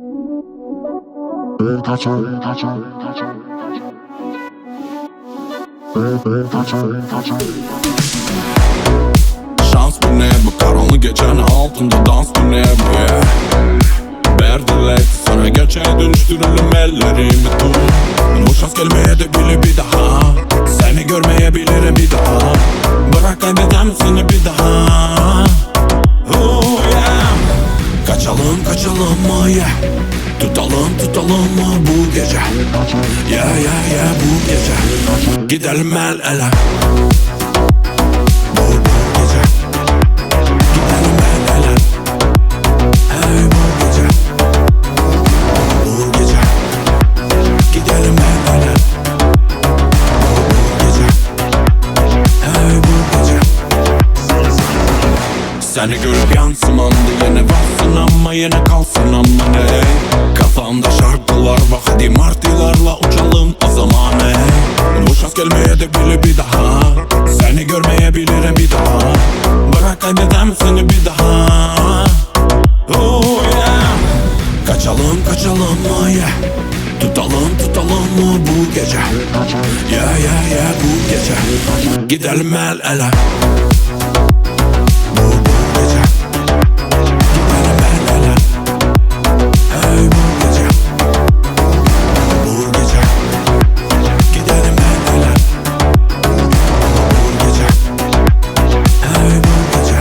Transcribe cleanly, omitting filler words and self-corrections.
Şans bu ne bu karanlık gecenin altında dans bu ne bu yeah. Verdiler sana gerçeğe dönüştürelim ellerimi tut. Bu şans gelmeye de bile bir daha. Seni görmeyebilirim bir daha. Bırak kaybedem seni bir daha. Oh yeah. Kaçalım kaçalım mı yeah. Tutalım tutalım mı bu gece? Yeah yeah yeah bu gece. Gidelim el ele. Bu bu gece. Gidelim el ele. Hey bu gece. Bu gece. Gidelim el ele. Bu bu gece. Hey bu gece. Seni görüp yansımandı yine varsın ama yine kalsın ama ne? Kafamda şarkılar var hadi martılarla uçalım o zaman hey. Bu şans gelmeye de bile bir daha. Seni görmeyebilirim bir daha. Bırak kaybedem seni bir daha. Oh yeah. Kaçalım kaçalım mı yeah. Tutalım tutalım mı bu gece? Yeah yeah yeah bu gece. Gidelim el ele. Bu bu gece. Gidelim el ele. Hey bu gece. Bu gece. Gidelim el ele. Bu gece. Hey bu gece.